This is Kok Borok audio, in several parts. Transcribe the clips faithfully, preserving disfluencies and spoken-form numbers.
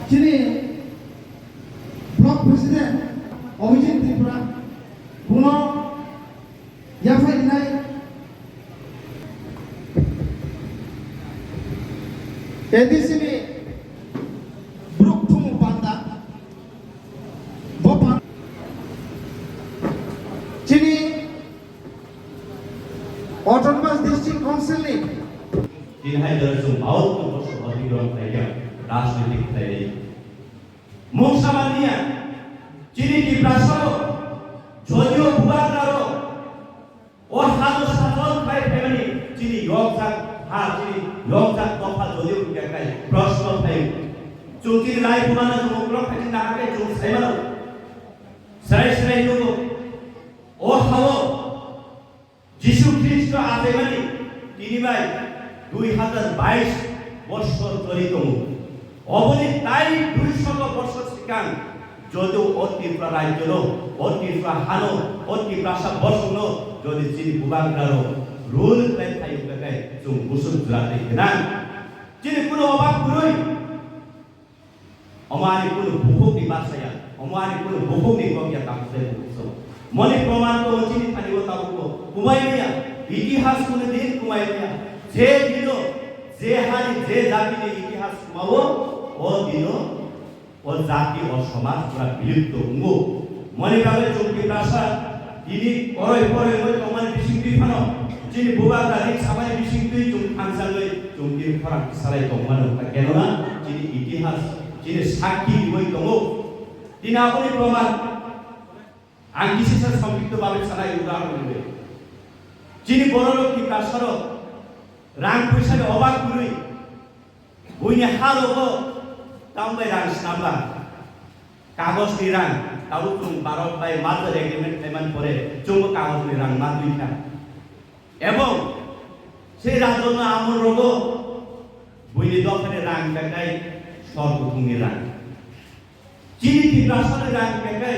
Chini Block President Abhijit Tripura, bono yaphai rinai. A D C ni Bruk Thumu Panda, bo pan-, chini Autonomous District Council ni. Tini hai jora chwng bao tongbo song otikrom khlaikha, rajnitik khlainai. Mungsa manya, chini Tiprasa rok, jodio bubagra rok, o hado sason khai phaimani chini yokjak ha, chini yokjak dopha jodio bubagra khai proshno phai. Chwng chini lai bumana chwng uklok khai chini nahar khai chwng saimano. Srai srai nugo. O hao Jisu Khristo achaimani tini bai dui hajar bais borsor choli tongo. Oboni tai dui shoto borsor sikang joto o Tripura rajyono, o Tripura hano, o Tiprasa bosongno jodi chini bubagrarok rule khlai phaiyo khe chwng busuk jora tei gwnang. Chini kuno obak kwrwi. Omo ani kunu bukhukni basa ya, omo ani kunu bukhukni kok ya, tamo se bukhuk so. Moni proman to chini thani o tabuk ko kumai maya, itihas kunu din kumai maya. Je dino, je hari, je jati ni itihas kumao, o dino, o jati, o somaj pura bilipto ungo. Moni bagwi chwng Tiprasa tini koroi koroi wngwi tongmani bisingtwi phano chini bubagra rik samani bisingtwi chwng thangsagwi chwng tini khorang salai tongmani wngkha. Kenona chini itihas, chini sakki riwi tongo. Tini aboni proman ang kisisa songkipto bagwi sanai udahoron hinwi. Chini bororok Tiprasarok rang pwisani obak kwrwi. Buini ha rogo tambai rang snamba, kagos ni rang, tabuk chwng Bharat bai merger agreement khlaiman pore chwngbo kagos ni rang ma twi kha. Ebong sei rajono amol rogo buini dophani rang bekai sor kuthung ni rang. Chini Tiprasa ni rang bekai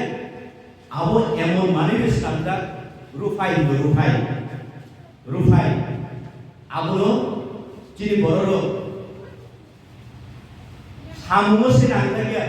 abo emon manwi swnamjak, ruphai hinwi ruphai. Ruphai. Abono chini bororok samungo se rang thangya,